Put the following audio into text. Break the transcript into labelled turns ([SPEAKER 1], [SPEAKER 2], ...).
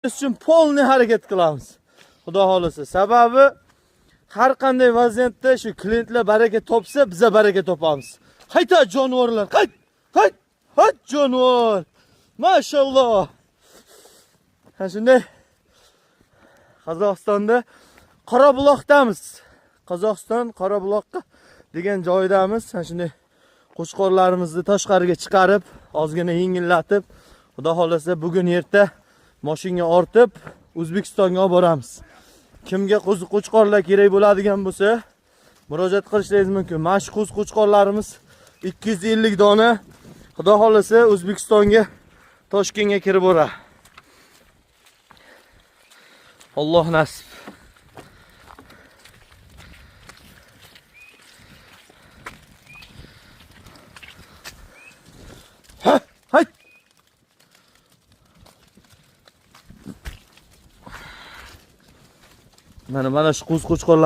[SPEAKER 1] Uchun polni harakat qilamiz. Xudo xolasa. Sababi har qanday vaziyatda shu klientlar baraka topsa, biza baraka topamiz. Qayta jonivorlar, qayt, qayt, qayt jonivor. Mashalloh. Ha shunday Qozog'istonda Qorabuloqdamiz. Qozog'iston Qorabuloqqa degan joydamiz. Ha shunday qo'chqorlarimizni tashqariga chiqarib, ozgina yengillatib, Xudo xolasa bugun erta mashinga ortib O'zbekistonga olib boramiz. Kimga qo'zi qo'chqorlar kerak bo'ladigan bo'lsa, murojaat qilishingiz mumkin. Mana shu qo'zi qo'chqorlarimiz 250 dona. Xudo xolasa O'zbekistonga, Toshkentga kirib boradi. Alloh nasib. Ha, hayt. Mana shu qo'zi qo'chqorlar